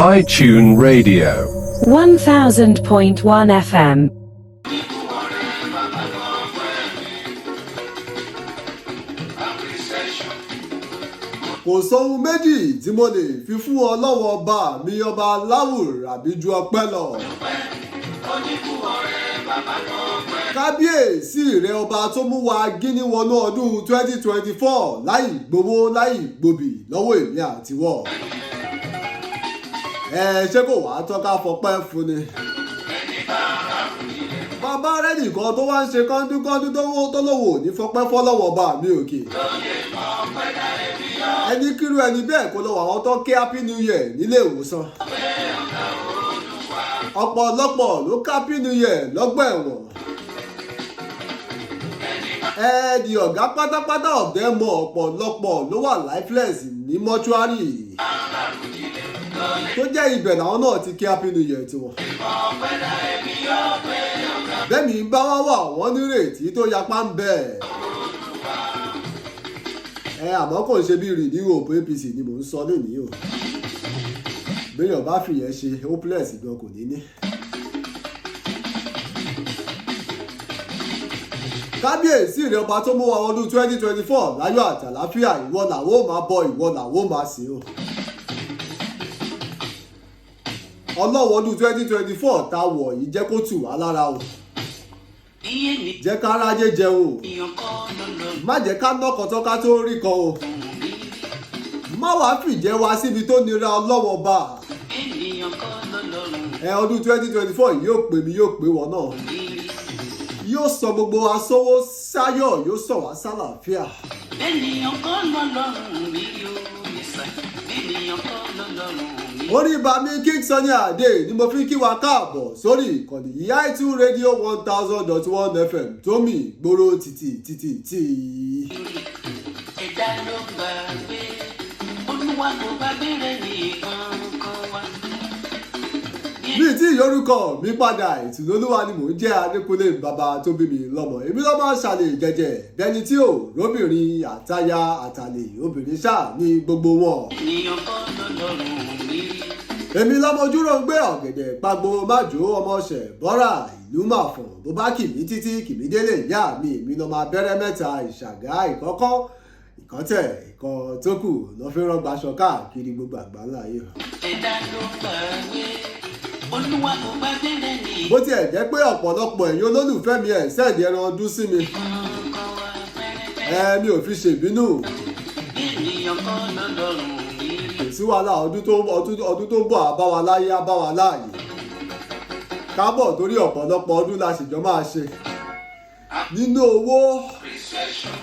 High Tune Radio. 1000.1 FM. Kò sóhun méjì tí mo lè fi fún Ọlọ́wọ́ ọba mi, ọba láwùrà bí ju ọpẹ́ lọ. Kábíyèsí rẹ, ọba tó mú wa gíní wọnú ọdún 2024 láì gbowó láì gbòbì lọ́wọ́ èmi àtiwọ́. Ẹ ṣé, kò wá tọ́ka fọpẹ́ fún ni. Bàbá rẹ nìkan tó wá ń ṣe kọ́ńdúkọ́ńdú tó lówó ní fọpẹ́ fọlọ́wọ́ ọba mi òkè. Ẹni kírú ẹni bẹ́ẹ̀ kó lọ́wọ́ àwọn tó kí Happy New Year nílé ìwòsàn. Ọ̀pọ̀lọpọ̀ ló ká Happy New Year lọ́gbà ẹ̀wọ̀n. Ẹ di ọ̀gá pátápátá ọ̀dẹ́ mọ, ọ̀pọ̀lọpọ̀ ló wà lifeless ní mọ́ṣúárì tó jẹ́ ibẹ̀ làwọn náà ti kí Happy New Year tiwọn. Bẹ́ẹ̀ni bá wá wà, wọ́n nírètí tó yapa ń bẹ̀. Ẹ àmọ́ kò ń ṣe bí Renew Hope APC ni mò ń sọ lónìí o. Béèyàn bá fìyẹn ṣe, hopeless gan kò ní ní. Kábíyèsí rẹ, ọba tó mú wa ọdún 2024 láyọ̀ àtàláfíà, ìwọ làwọn ò máa bọ, ìwọ làwọn ò máa sìn o. Ọlọ́wọ́, ọdún 2024 tá a wọ̀ yìí, jẹ́ kó tù wá lára o, jẹ́ ká rájé jẹun o, má jẹ́ ká nọ́kọ̀tọ́ ká tó rí kan o, má wàá fìjẹ́ wa síbi tó nira. Ọlọ́wọ́ bá ẹ, ọdún 2024 yìí yóò pè mí, yóò pè wọ́n náà, yóò sọ gbogbo wa sówó sáyọ̀, yóò sọ wá sálàáfíà. Ènìyàn kọ́ lọ́lọ́run mi yóò mísà, ènìyàn kọ́ lọ́lọ́run mi. Orí bami King Sunny Adé ni mo fi kí wa káàbọ̀ sórí ìkànnì yìí, i2 Radio 1000.1 FM tó mì gbòòrò títì títì tì. Ẹ̀dá ló gbàgbé, Olúwa kò gbàgbé rẹ̀ nìkan kan wá. Bí tí ìyorúkọ mi padà, Ìtùnúolúwa ni mò ń jẹ́, Adékúnlé bàbá tó bí mi lọ́mọ. Èmi ló máa ń ṣàlè jẹjẹ bẹni tí ò róbìnrin, àtaya àtàlè obìnrin ṣáà ní gbogbo wọn. Ènìyàn kọ́ lọ́lọ́run mi rí. Èmi lọ́mọ ojúrò ń gbé ọ̀gẹ̀dẹ̀ pagbo májò, ọmọ ṣẹ̀ bọ́rà ìlú màfọ̀n, bó bá kìmí títí kìmí délé ìyá mi. Èmi lọ́mọ abẹ́rẹ́ mẹ́ta ìṣàgá, ìkọ́kọ́ ìkọ́tẹ̀ ìkọ́ tó kù lọ́ fi rán gbaṣọ káàkiri gbogbo àgbáńlá yìí. Ẹ̀dá ló gbàgbé, Olúwa kò gbàgbé rẹ̀ nìkan Bó tiẹ̀ jẹ́ pé ọ̀pọ̀lọpọ̀ ẹ̀yin olólùfẹ́ mi ẹ̀ send ẹran ọdún sí mi, kan wá pẹ́rẹ́pẹ́. Ẹ mi ò fi ṣèbínú. Ènìyàn kọ́ lọ́lọ́run mi rí. Kò sí wàhálà, ọdún tó ń bọ̀ á bá wa láyé, á bá wa láàyè kábọ̀, torí ọ̀pọ̀lọpọ̀ ọdún la ṣèjọ́ máa ṣe nínú owó,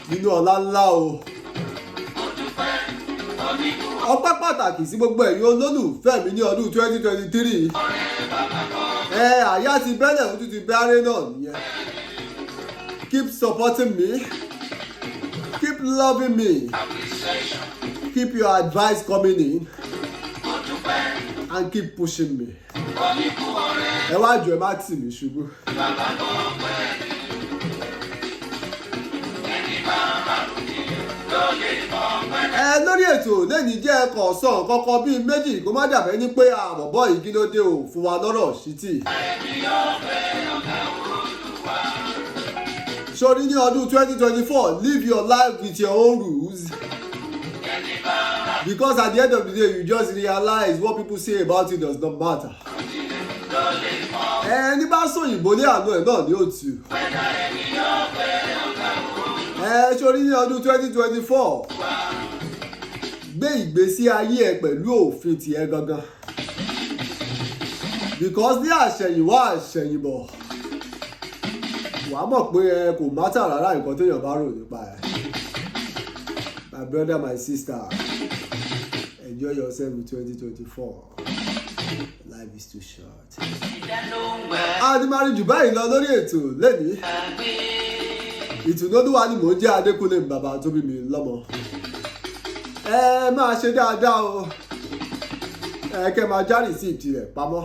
nínú ọlá ńlá o. Ọpẹ́ pàtàkì sí gbogbo ẹ̀yin olólùfẹ́ mi ní ọdún 2023. Ẹ àyà ti bẹ́lẹ̀, ojú ti bẹ́rẹ̀ náà nìyẹn. Keep supporting me, keep loving me, keep your advice coming in and keep pushing me. Ẹ wá jọ, ẹ má tì mí ṣubú. Ẹ lórí ètò lẹ́ni jẹ́ ẹ̀kọ́ sàn kọ́kọ́ bíi méjì, kó má dàbẹ́ ní pé àbọ̀bọ̀ yìí, kí ló dé o fún wa lọ́rọ̀ ṣítì. Sórí ní ọdún 2024, live your life with your own rules, because at the end of the day you just realize what people say about you does not matter. Ẹni bá sòyìnbó ní àná ẹ̀ náà ní òtù. Ẹ sórí ní ọdún 2024, gbé ìgbésí ayé ẹ pẹ̀lú òfin tiẹ̀ gangan, because ní àṣẹ̀yìnwá àṣẹ̀yìnbọ̀, wàá mọ̀ pé ẹ kò matter rárá nǹkan téèyàn bá rò nípa ẹ. My brother, my sister, enjoy yourself in 2024. Life is too short. Ẹ̀dá ló ń gbàgbé. A ní máa rí jù báyìí lọ lórí ètò lẹ́nìí. Ìtùnúolúwa ni mò ń jẹ́, Adékúnlé bàbá tó bí mi lọ́mọ. Ẹ máa ṣe dáadáa o, ẹ kẹ́ máa já receipt rẹ̀ pamọ́,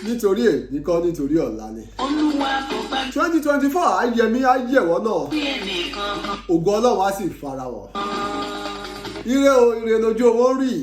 nítorí èyí kọ́, nítorí ọ̀la ni. Olúwa kò gbàgbé 2024 ayẹmí ayẹ̀wọ́ náà ẹnìkan kan. Ògo Ọlọ́run á sì fara wọ̀. Ire o, ire lójú owó ń rí.